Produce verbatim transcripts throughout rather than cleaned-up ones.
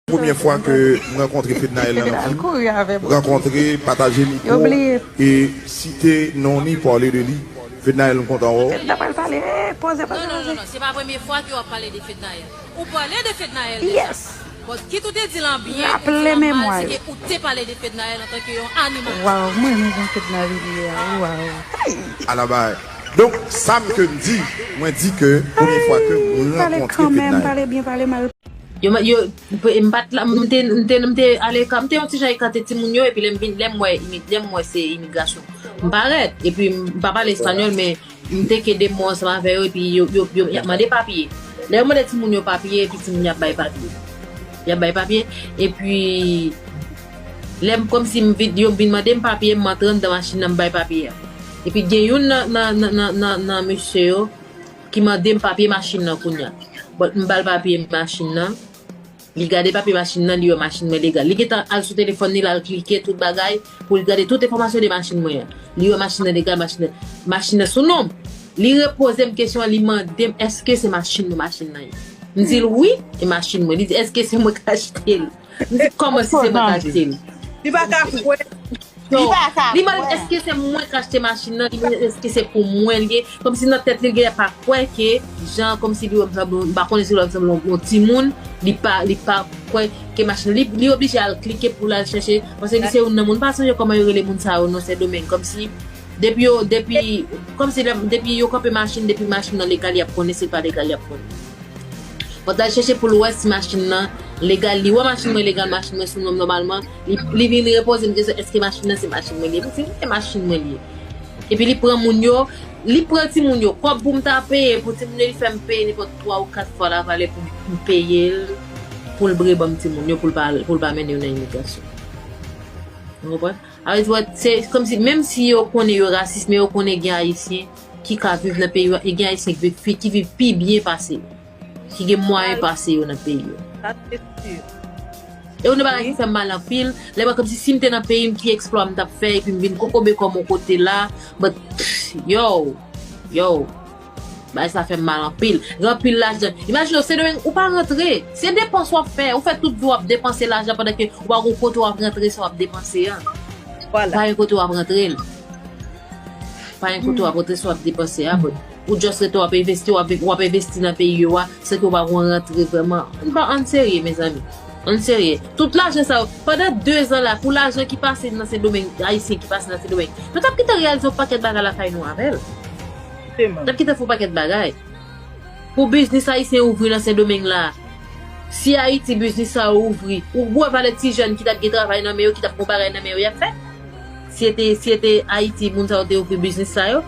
premyè fwa ke m rankontre Fednaelle nan lavi. Rankontre, pataje mikwo e site non li, pale de li. Fednaelle, m kontan wè w. Fedna pral pale, eh, poze, poze, poze. Non, non, non, non, se pa premye fwa ke w ap pale de Fednaelle. Ou pale de Fednaelle deja. Yes. Bon, kit ou te di l an byen, ou di l an mal, se ke ou te pale de Fednaelle antanke yon animatris. Waw, mwen renmen jan Fedna vini a, waw. Ala bay. Donk, sa m ke m di, mwen di ke premye fwa ke mwen rankontre Fednaelle. Pale byen, pale mal. Yo, yo, m pa t la, m te, m te, m te ale, m te yon ti jan ekate timoun yo, epi lè m vin, lè m wè, imi- lè m wè se imigrasyon. M parèt, epi m pa pale espanyòl, men m te kenbe mo ansanm avè yo, epi yo, yo, yo, y ap mande papye. Lè yo mande timoun yo papye, epi timoun yo ap bay papye. Y ap bay papye, epi lè m, kòmsi m vin, yo vin mande m papye, m antre anndan machin nan, m bay papye a. Epi gen youn nan, nan, nan, nan, nan, nan mesye yo ki mande m papye machin nan kounye a. But m ba l papye machin nan. Li gade papye machin nan, li wè machin mwen legal. Li gentan al sou telefòn li, l al klike tout bagay pou li gade tout enfòmasyon de machin mwen an. Li wè machin nan legal, machin nan, machin nan sou non m. Li repoze m kesyon an, li mande m èske se machin mwen machin nan ye. M di l wi, e machin mwen. Li di èske se mwen k achte l. M di kòman si se mwen k achte l? Li pa ka kwè. Yo, li mande m èske se mwen k achte machin nan, li mande èske se pou mwen li ye. Kòmsi nan tèt li, li genlè pa kwè ke, jan, kòmsi li wè m sanble, m pa konnen si li wè m sanble yon, yon timoun, li pa, li pa kwè ke machin nan. Li, li oblije al klike pou l al chèche, paske li se youn nan moun, m pa sonje kòman yo rele moun sa yo nan Sendomeng, kòmsi, depi yo, depi, kòmsi lè, depi yo kanpe machin, depi machin nan legal, y ap konnen, si l pa legal, y ap konnen. Mwen t al chèche pou l wè si machin nan legal. Li wè machin mwen legal, machin mwen sou non m nòmalman. Li, li vin repoze m kesyon, èske machin nan se machin mwen li ye? M di, wi, se machin mwen li ye. Epi li pran moun yo, li pran timoun yo. Kòb pou m ta peye pou timoun yo, li fè m peye nenpòt twa ou kat fwa lavalè pou m peye l, pou l bre ban m timoun yo, pou l pa, pou l pa mennen yo nan imigrasyon. Ou konprann? Sa vle di, wè, se kòmsi, menm si yo konnen yo rasis, men yo konnen gen Ayisyen ki ka viv nan peyi yo, e gen Ayisyen ki viv, ki viv pi byen pase yo, ki gen mwayen pase yo nan peyi yo. Sa, se si. E yon bagay ki fè m mal anpil, lè mwen kòmsi si m te nan peyi m, ki eksplwa m t ap fè, epi m vin kokobe kò m yon kote la, but, pff, yo, yo, bagay sa fè m mal anpil. Gen anpil lajan. Imajine w, Sendomeng, ou pa rantre. Se depans w ap fè. Ou fè tout vi w ap depanse lajan pandan ke ou pa gon kote w ap rantre sa w ap depanse an. Vwala. Pa gen kote w ap rantre l. Pa gen kote w ap rantre sa w ap depanse a, but ou just rete w ap envesti, w ap, w ap envesti nan peyi yo a, san ke w pa gon rantre vrèman. Ann pa, ann serye, mezanmi. Ann serye. Tout lajan sa yo, pandan de zan la, pou lajan ki pase nan Sendomeng, Ayisyen ki pase nan Sendomeng, nou t ap gentan reyalize yon pakèt bagay lakay nou avè l. Justement. T ap gentan fè yon pakèt bagay. Pou biznis ayisyen ouvri nan Sendomeng la, si Ayiti biznis sa yo ouvri, ou wè valè ti jèn ki t ap gen travay nan men yo, ki t ap gon bagay nan men yo, y ap fè? Si se te, si se te Ayiti, moun sa yo te ouvri biznis sa yo.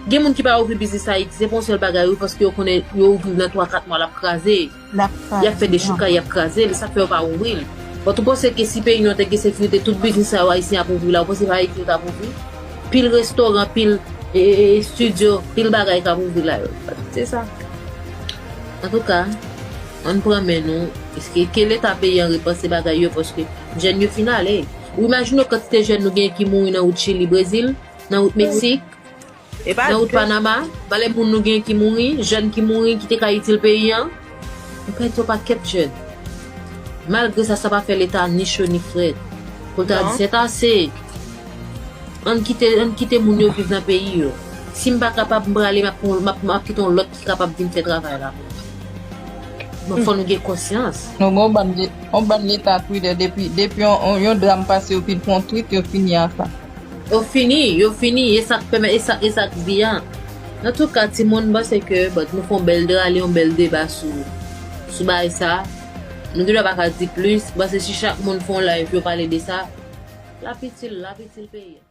Gen moun ki pa ouvri biznis Ayiti, se pa yon sèl bagay, wi, paske yo konnen yo ouvri nan twa, kat mwa, l ap kraze. Y ap fè dechoukay, y ap kraze l, sa k fè yo pa ouvri l. But ou panse ke si peyi nou an te gen sekirite, tout biznis sa yo Ayisyen ap ouvri la, ou panse pa Ayiti yo t ap ouvri? Pil restoran, pil, e, e, e, estidyo, pil bagay k ap ouvri la yo. Se sa. Antouka, ann pran men nou, ke, ke Leta peyi an repanse bagay yo, paske jèn yo fin ale. Ou imajine w kantite jèn nou gen ki mouri nan wout Chili, Brezil, nan wout Meksik, nan wout Panama, valè moun nou gen ki mouri, jèn ki mouri, ki te ka itil peyi an. Nou pèdi yon pakèt jèn. Malgre sa, sa pa fè Leta ni cho ni frèt. Pou l ta di, sètase. Ann kite, ann kite moun yo viv nan peyi yo. Si m pa kapab, m prale, m ap, m ap, m ap kite yon lòt ki kapab vin fè travay la pou mwen. Donk, fò nou gen konsyans. Nou gen yon bann, yon bann Leta Twitter, depi, depi yon, yon, yon dram pase, yo fin fè yon tweet, yo fini ak sa. Yo fini, yo fini, e sa k pèmèt, e sa, e sa k di an. Antouka, timoun, m panse ke, but, nou fè yon bèl rale, yon bèl deba sou, sou bagay sa. Nou gendwa pa ka di plis, m panse si chak moun fè yon live, yo pale de sa, l ap itil, l ap itil peyi a.